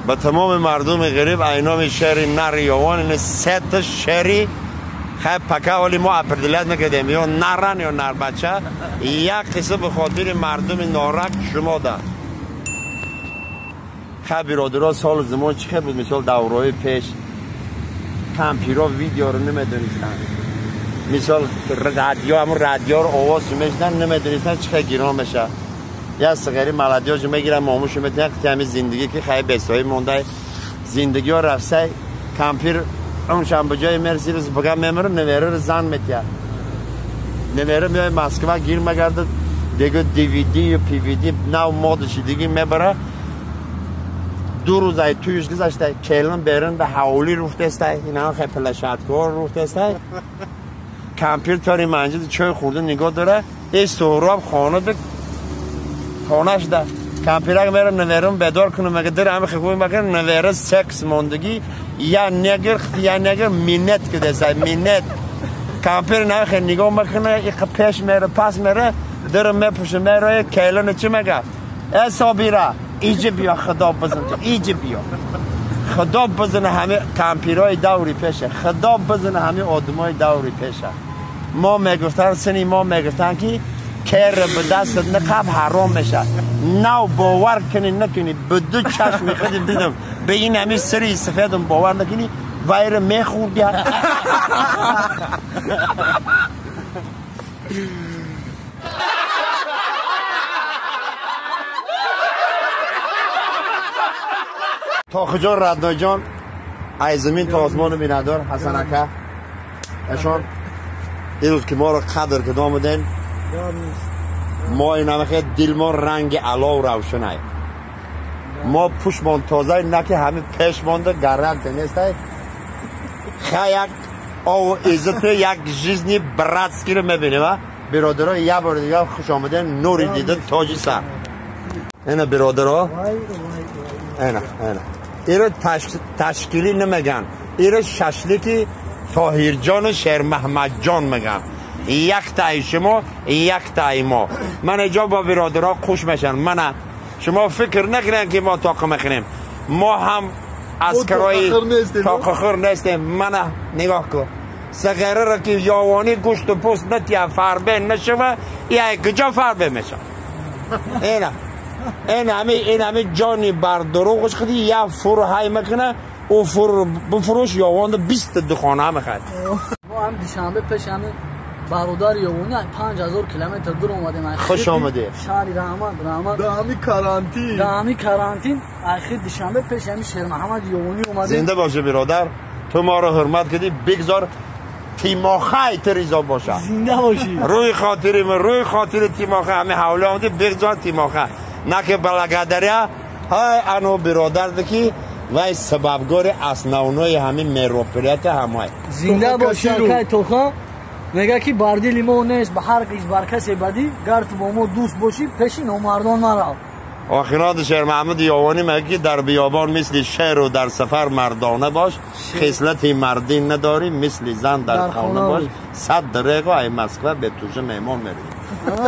به تمام مردم غریب اینام شهر نر یوان این سه تا شهری خیلی پکه ولی ما اپردلت نکردیم یا نرن یا نر بچه یک قصه به خاطر مردم نارک شما ده. خیلی برادرها سال زمان چه بود مثال دورای پیش کمپیرا ویدیو رو نمیدونستن، مثال رادیو همون رادیو رو آواز میشنن نمیدونستن چه گیران میشه. یه صغیری ملدیاشو میگیرن ماموشو میتونن که زندگی که خیلی بسایی مونده زندگی ها رفسه کمپیر اون شب به جای مرسی روز بگم میمره نویره رو زن میتیه نویره میای مسکو گیر مگرده دیگه دیویدی و پی وی دی نو مادشی دیگه میبره دو روز ای تویش گذشته کلن برن به حوالی رفته اینا خیلی پلشتکار رفته کمپیر تاری منجد چای خورده نگاه داره ای سهراب خانه به خانهش ده کمپیرک میره نویرم بدار کنه مگه در همه خوبی مگه نویره سکس ماندگی یا نگر یا نگر مینت که دسته مینت کمپیر نه خیلی نگاه میکنه ایک پیش میره پس میره در میپوشه میره کلن چی مگه ای صابیره ایجی بیا خدا بزن تو ایجی بیا خدا بزنه همه کمپیرای دوری پیشه خدا بزنه همه آدمای دوری پیشه. ما میگفتن سنی ما میگفتن که کر به دست نقب حرام میشه نو باور کنی نکنی به دو چشم خودم دیدم به این همه سری سفیدم باور نکنی ویر میخوردی. تا کجا ردنای جان ای زمین تا آسمان بینادار حسن اکا اشان این که ما رو قدر که آمدن ما این همه خیلی دل ما رنگ علا و روشنه ما پوشمان تازه نه که همه پیش مانده گرنت نیست خیلی یک آو عزت یک جزنی براتسکی رو میبینیم. برادرها یه بار دیگه خوش آمدن نوری دیدن تاجی سر اینه برادرها اینه اینه ایره تشکیلی نمیگن ایره ششلیکی طاهر جان و شیر محمد جان میگن یک تای شما یک تای ما. من اینجا با برادرها خوش میشن. من شما فکر نکنین که ما تاقه میخوریم ما هم از کرای تاقه خور نیستیم. من نگاه کن صغیره را که یاوانی گوشت و پوست نتیه فربه نشوه یا کجا فربه میشه اینه این همه جانی بر دروغش خودی یا فور های میکنه او فور بفروش یاوان 20 دخانه میخواد. ما هم دوشنبه پیش همه برادر یاوانی 5000 کیلومتر دور اومدیم. خوش آمدی شهر رحمان رحمان دامی کرانتین دامی کرانتین اخیر دوشنبه پیش همین شیر محمد یاوانی اومدیم. زنده باشه برادر تو ما رو حرمت کردی بگذار تیماخه تریزا باشه زنده باشی روی خاطر من روی خاطر تیماخه همه حوله آمدی بگذار تیماخه نه که بلگادریا های انو برادر دکی وای سببگار اسناونای همین مروپریت همای زنده باشی که توخا میگه که بردی ما نیست به هر کس بر کسی بدی گر تو با ما دوست باشی پیش نامردان نرو. آخرات شیر محمد یاوانی میگه در بیابان مثل شیر و در سفر مردانه باش خصلت مردی نداری مثل زن در خانه باش صد دقیقه ای مسکو به توشه مهمان میری.